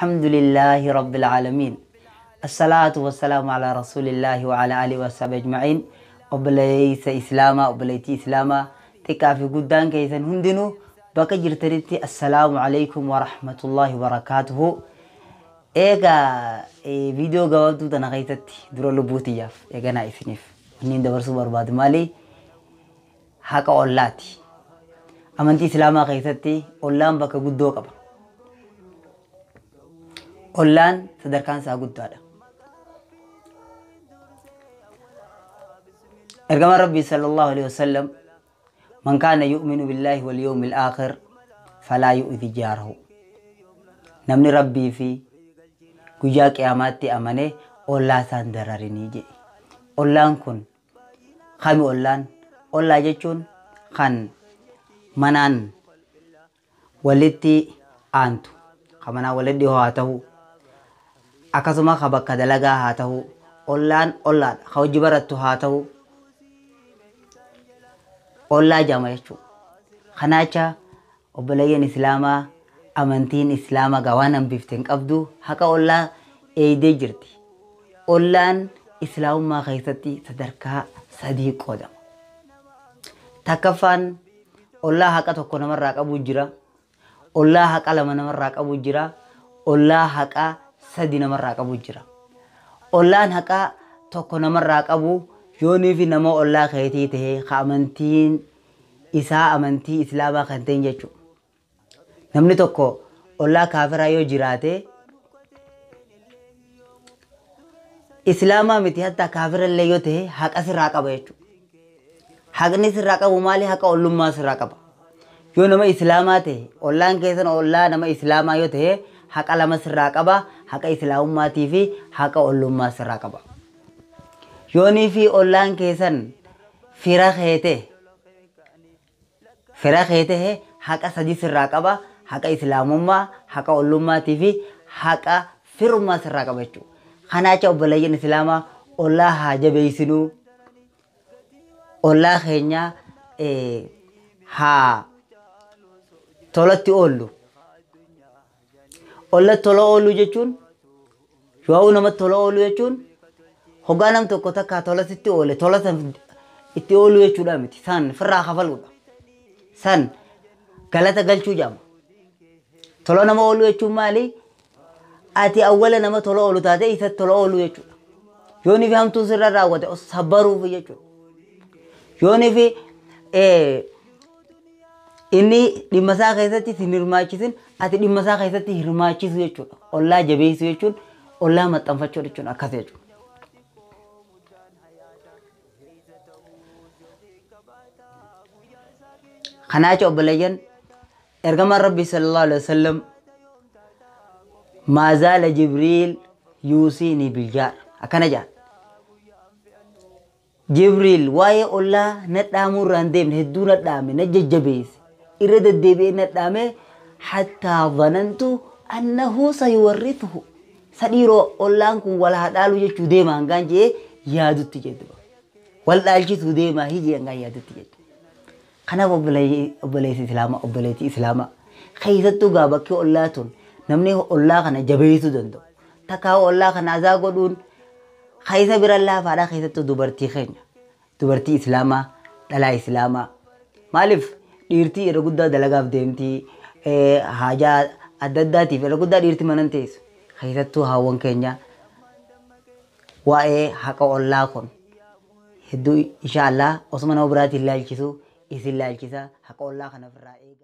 الحمد لله رب العالمين. الصلاة والسلام على رسول الله وعلى آله وصحبه أجمعين. Obboleessa Islaamaa, obboleettii Islaamaa, xiqqaa fi guddaan keessan hundinuu bakka jirtanitti assalaamu alaikum wa rahmatullahi wa barakaatuhu. Egaa viidiyoo gabaabduu tana keessatti dura lubbuu tiyyaaf eeganaa isiniif wanni dabarsuu barbaadu maali? Haqa ollaati. Amantii Islaamaa keessatti ollaan bakka guddoo qaba. Ollaan sadarkaan isaa guddaadha. Ergamaan Rabbii sallallahu alaihi wasallam man kaana yu'minu billaahi wal yawmil aakhir falaa yu'zi jaarahu. Namni Rabbii fi guyyaa qiyaamaatti amane ollaa isaan dararinii jedhe. Ollaan kun kami ollaan? Ollaa jechuun kan manaan walitti aantu, kan manaan walitti dhihoo haa ta'u, akkasuma kan bakka dalagaa haa ta'u, ollaan ollaadha, kan hojii barattu haa ta'u, ollaa jedhama jechuudha. Kanaacha obboleeyyan Islaamaa amantiin Islaamaa gaa waan hambifte hin qabdu haqa ollaa eeydee jirti. Ollaan Islaamummaa keessatti sadarkaa sadii qoodama. Takkaffaan ollaa haqa tokko namarraa qabu jira. Ollaa haqa lama namarraa qabu jira. Ollaa haqa sadi namarraa qabu jira. Ollaan haqa tokko namarraa qabu yoonii fi nama ollaa keetii ta'ee ka amantiin isaa amantii Islaamaa kan ta'in jechuudha. Namni tokko ollaa kaafiraa yoo jiraate Islaamaa miti hatta kaafira illee yoo ta'e haqa sirraa qaba jechuudha. Haqni sirraa qabu maali? Haqa ollummaa sirraa qaba. Yoo nama Islaamaa ta'e ollaan keessan ollaa nama Islaamaa yoo ta'e haqa lama sirraa qaba. Haqa Islaamummaatii fi haqa ollummaa sirraa qaba. Yoonii fi ollaan keessan fira kee ta'e fira kee ta'e haqa sadi sirraa qaba. Haqa Islaamummaa, haqa ollummaatii fi haqa firummaa sirraa qaba jechuudha. Kanaacha obboleeyyan Islaamaa ollaa haa jabeessinuu. Ollaa keenya haa tolatti oollu. Olla tola ooluu jechuun yoo namatti tola ooluu jechuun hoggaa nam tokko takka tola sitti oole tola san itti ooluu jechuudha miti. San firraa kafaluudha. San galata galchuu jedhama. Tola nama ooluu jechuun maali? Ati awwala nama tola oolu taate isa tola ooluu jechuudha. Yoonii fi hamtuu sirra raawwate sabbaruuf jechuudha. Yoonii fi inni dhimma isaa keessatti sin hirmaachisin ati dhimma isaa keessatti hirmaachisu jechuudha. Ollaa jabeessuu jechuun ollaa maxxanfachuu jechuun akkas jechuudha. Kanaacha obboleeyyan ergamaan Rabbii sallallahu alaihi wasallam maa zaala Jibriil yuusiinii biljaar akkana jedhan. Jibriil waa'ee ollaa na dhaamuu irraa hin deemne hedduu na dhaame na jajjabeesse irra deddeebi'ee na dhaame hattaa dhanantu annahu sayuwarrithuhu sadhiiroo ollaan kun wal haa dhaalu jechuu deema hangaan jedhee yaadutti jedhu. Wal dhaalchisuu deema hijii hangaan yaadutti jedhu. Kanaaf obboleessi Islaamaa obboleettii Islaamaa keessattuu gaa bakki ollaa tun namni ollaa kana jabeessuu danda'u. Takkaa ollaa kana azaa godhuun keessa bira laafaadha keessattuu dubartii keenya. Dubartii Islaamaa dhalaa Islaamaa. Maaliif dhiirtii yeroo guddaa dalagaaf deemtii haajaa adda addaatiif yeroo guddaa dhiirti mana hin teessu. Keessattuu haawwan keenya waa'ee haqa ollaa kun hedduu insha Allah osuma nama biraatiin ilaalchisu isin ilaalchisa haqa ollaa kana ofirraa eegaa.